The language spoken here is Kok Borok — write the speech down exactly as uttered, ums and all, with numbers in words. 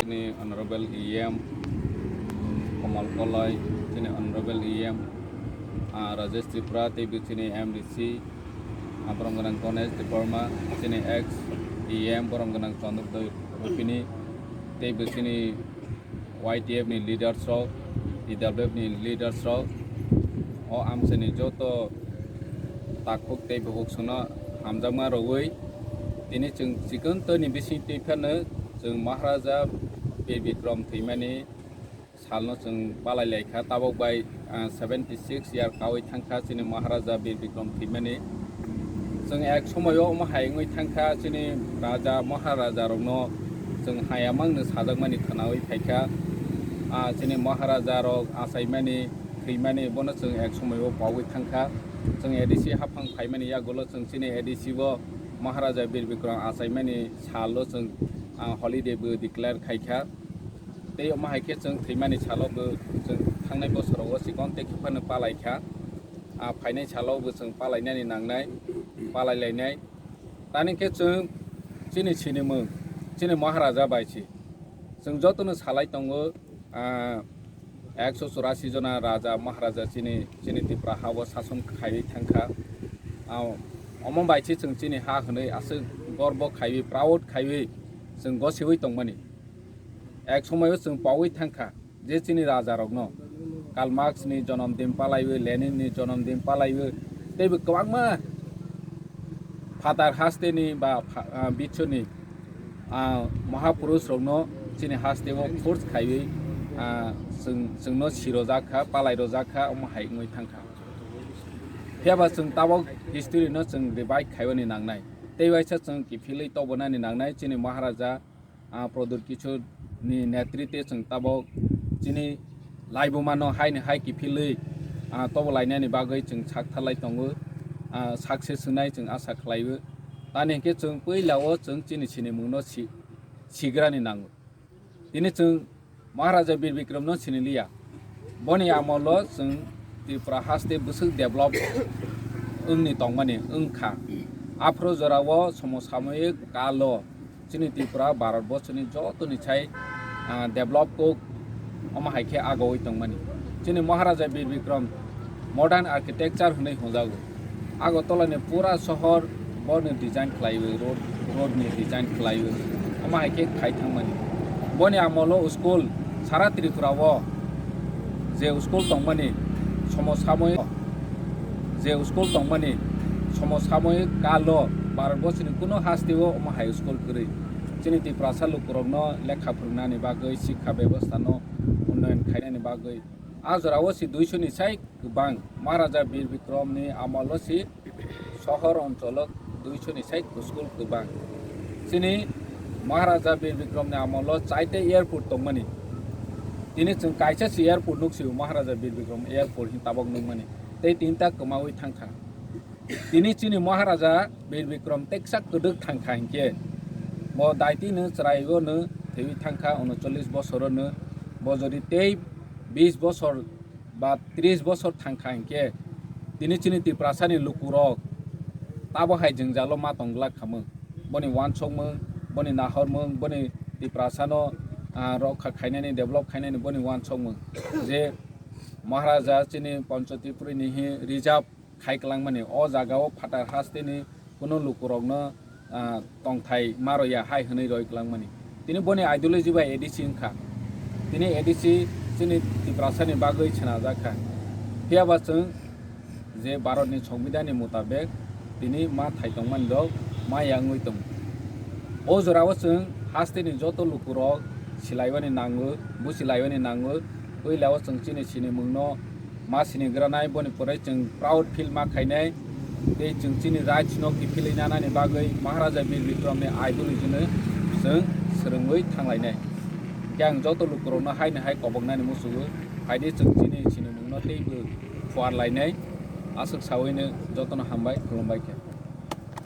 Chini Honorable E M Komal Koloi, chini Honorable E M, ah, Rajesh Tripura, tei bo chini M D C, ah, borom gwnang Ganesh Debbarma, chini ex E M borom gwnang Chandrodaya Rupini, tei bo chini Y T F ni leaders rok, T W F ni leaders rok, o amchaini joto takhuk tei bukhuk songno hamjakma rwui, tini chwng chikon toini bising twi phano chwng Maharaja Bir Bikram thwimani Salno chwng palai lai kha, tabok bai, ah, seventy six year kawi thang kha chini Maharaja Bir Bikram thwimani. Chwng ek somoio omo hai wngwi thang kha, chini raja Maharaja rokno chwng hayamangno sajakmani khwnawi phai kha. Ah, chini Maharaja rok achaimani, thwimani, bono chwng ek somoio pogwi thang kha. Chwng A D C haphang phaimani yagulo chwng chini A D C o Maharaja Bir Bikram achaimani salo chwng, ah, holiday bo declare khai kha. Tei omo hai khe chwng thwimani salo bo chwng thangnai bosorogo chikon tei khe phano palai kha. Ah, phainai salo bo chwng palainani nangnai, palai lainai. Tani khe chwng chini sinimung, chini Maharaja bai si. Chwng jotono salai tongo, ah, ekso churasi jona raja, Maharaja chini, chini Tripura hao sason khaiwi thang kha. Ah, omo bai si chwng chini ha hwnwi aswk gorbo khaiwi, proud khaiwi chwng gosiwi tongmani. Ek somoio chwng pogwi thang kha je chini rajarokno Karl Marx ni jonom din palaiwi, Lenin ni jonom din palaiwi, teibo kwbangma phatar hasteni ba pha-, ah, biswni, ah, mahapurush rokno chini hasteo force khaiwi, ah, chwng, chwngno sirojak kha, palai rojak kha, omo hai wngwi thang kha. Phiyaba chwng tabok history no chwng revive khaiwani nangnai, tei waisa chwng kiphilwi tobonani nangnai chini Maharaja ah, Pradyut Kishore ni netritwe chwng tabok chini laibuma no haini hai kiphilwi, ah, tobo lainani bagwi chwng sak tharlai tongo, ah, success wngnai chwng asa khlaio. Tani hinkhe chwng puila o chwng chini sinimung no si-, sigrani nango. Tini chwng Maharaja Bir Bikram no siniliya. Boni amolo chwng Tripura haste bwswk develop wngni tongmani wngkha. Aphuru jorao somosamoi kalo chini Tripura Bharat borsoni jotoni sai, ah, develop kok omo hai khe agowi tongmani. Chini Maharaja Bir Bikram modern architecture hwnwi hwnjago. Agartala ni pura sohor boni design khlaiwi, road, road ni design khlaiwi, omo hai khe khai thangmani. Boni amolo school sara Tripura o je school tongmani somosamoi, je school tongmani somosamoi kalo Bharat borsoni kuno hasteo omo hai school kwrwi. Chini Tiprasa lukurokno lekha phwrwngnani bagwi, sikha bebostha no unnayan khainani bagwi, a jorao si duiso ni sai kwbang. Maharaja Bir Bikram ni amolo si sohor oncholo duiso ni sai school kwbang. Chini Maharaja Bir Bikram ni amolo chaita airport tongmani. Tini chwng kaisa si airport nuksio, Maharaja Bir Bikram airport hin tabok nukmani. Tei tinta kwmawi thangkha. Tini chini Maharaja Bir Bikram teksa kwdwk thangkha hinkhe, bo daiti no chwraio no thwiwi thangkha, unochollis bosoro no. Bo jodi tei bis bosor ba tris bosor thangkha hinkhe, tini chini Tiprasani lukurok tabo hai jwngjalo ma tongglak khamung. Boni wansokmung, boni nahormung, boni Tiprasano, ah, rokha khainani, develop khainani boni wansokmung. Je Maharaja chini Pancho Tripuri ni hi reserve khai kwlangmani, o jagao phatar hasteni kuno lukurokno, ah, tongthai ma rwya hai hwnwi roi kwlangmani. Tini boni ideology bai A D C wngkha. Tini A D C chini Tiprasani bagwi swnajak kha. Phiyaba chwng je Bharatni Songbidanni mutabek tini ma thai tongmani rok ma ya wngwi tongo. O jorao chwng hasteni joto lukurok silaiwani nango, busilaiwani nango. Puilao chwng chini sinimungno ma sinigranai, boni pore chwng proud feel ma khainai, tei chwng chini rights no kiphilwi nanani bagwi Maharaja Bir Bikram ni ideology no chwng swrwngwi thanglainai. Khe ang joto lukurokno haino hai koboknani muchungo, phaidi chwng chini sinimungno teibo phuar lainai, aswk sawino jotono hambai, khulumbai khe.